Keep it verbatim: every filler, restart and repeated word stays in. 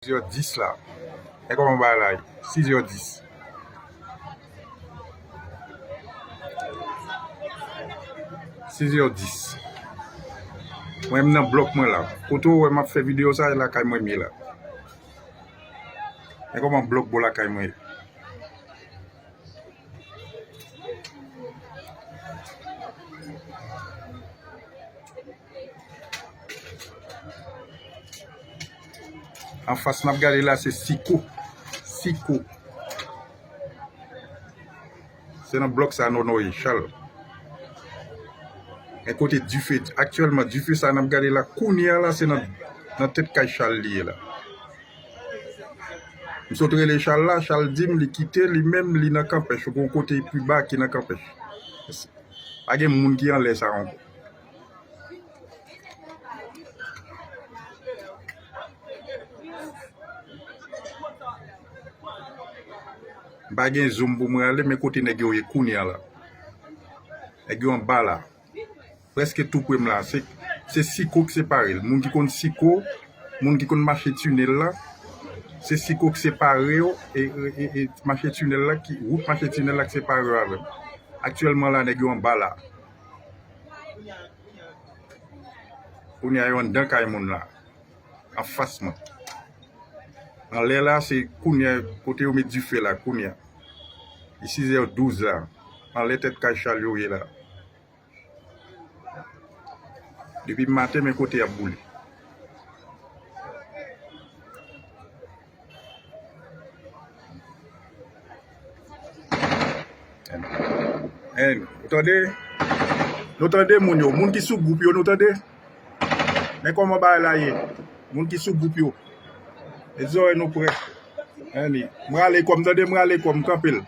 Sizè dis la. E kòman bagay la ye? Sizè dis. Sizè dis. Mwen, m nan blòk mwen la. Kote w wè m ap fè videyo sa, e lakay mwen m ye la. E kòman blòk bò lakay mwen ye? Anfas n ap gade la, se Siko. Siko. Se nan blòk sa Nono ye, Chal. E kote dife, aktyèlman, dife sa n ap gade la, kounye a la, se nan, nan tèt kay Chal li ye la. M sot rele Chal la, Chal di m li kite, li menm, li nan Kanpèch, yon kote pi ba ki nan Kanpèch. Pa gen moun ki anlè sa ankò. M pa gen zoom pou mwen ale, men kote nèg yo ye kounye a la. Nèg yo anba la. Prèske tou pre m la. Se, se Siko k separe l. Moun ki konn Siko, moun ki konn mache tinèl la, se Siko k separe yo, e, e, e, e mache tinèl la, ki, wout mache tinèl la k separe yo avè m. Aktyèlman la, nèg yo anba la. Kounye a yo anndan kay moun la. Anfas mwen. Anlè la, se kounye a, kote yo met dife la, kounye a. Li sizè douz la. Anlè tèt kay Chal yo ye la. Depi maten, men kote y ap boule. Hen, nou tande? Nou tande moun yo, moun ki sou gwoup yo, nou tande? Men kòman bagay la ye? Moun ki sou gwoup yo. Mete zòrèy nou prè. Hen, m rale kò m, tande, m rale kò m, kanpe l.